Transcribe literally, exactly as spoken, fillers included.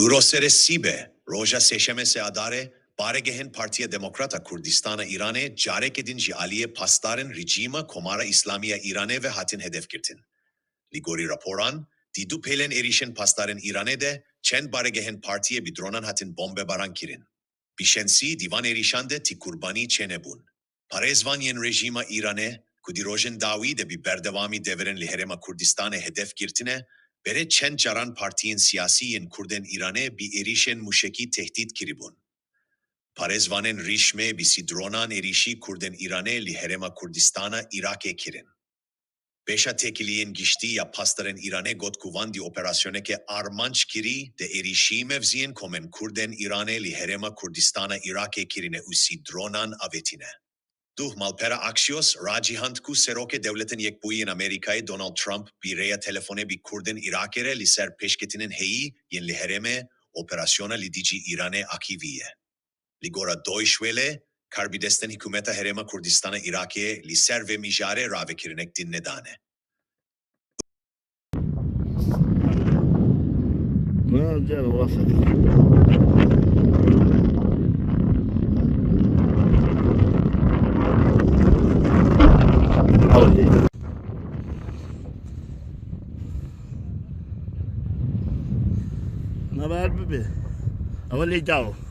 Îro seresîbe, roja sêşemê sê Adarê, baregehên Partiya Demokrat a Kurdistana Îranê careke din ji aliyê pasdarên rejîma Komara Îslamî ya Îranê ve hatin hedefgirtin. Li gorî raporan, di du pêlên êrîşên pasdarên Îranê de çend baregehên partiyê bi dronan hatin bombebaran kirin. Bi şensî di van êrîşan de ti qurbanî çênebûn. Parêzvan yên rejîma Îranê, ku di rojên dawî de bi berdewamî deverên li Herêma Kurdistanê hedef girtine, berê çend caran partiyên siyasî yên Kurdên Îranê bi êrîşên muşekî tehdît kiribûn. Parêzvanên rejîmê bi sî dronan êrîşî Kurdên Îranê li Herêma Kurdistana Iraqê kirin. Beşa Têkiliyên Giştî ya Pasdarên Îranê got ku van di operasyoneke armanc kirî de êrîşî mevziyên komên Kurdên Îranê li Herêma Kurdistana Iraqê kirine û sî dronan avêtine. Duh malpera Axios ragihand ku Serokê Dewletên Yekbûyî yên Amerîkayê Donald Trump bi rêya telefonê bi Kurdên Iraqê re li ser pêşketinên heyî yên li herêmê operasyona li dijî Îranê akîviye. Li gora Deutsche Welle, karbidestên hikûmeta Herêma Kurdistana Iraqê li ser vê mijarê ravekirinek din nedane. Naber bibi. Ama lê daw.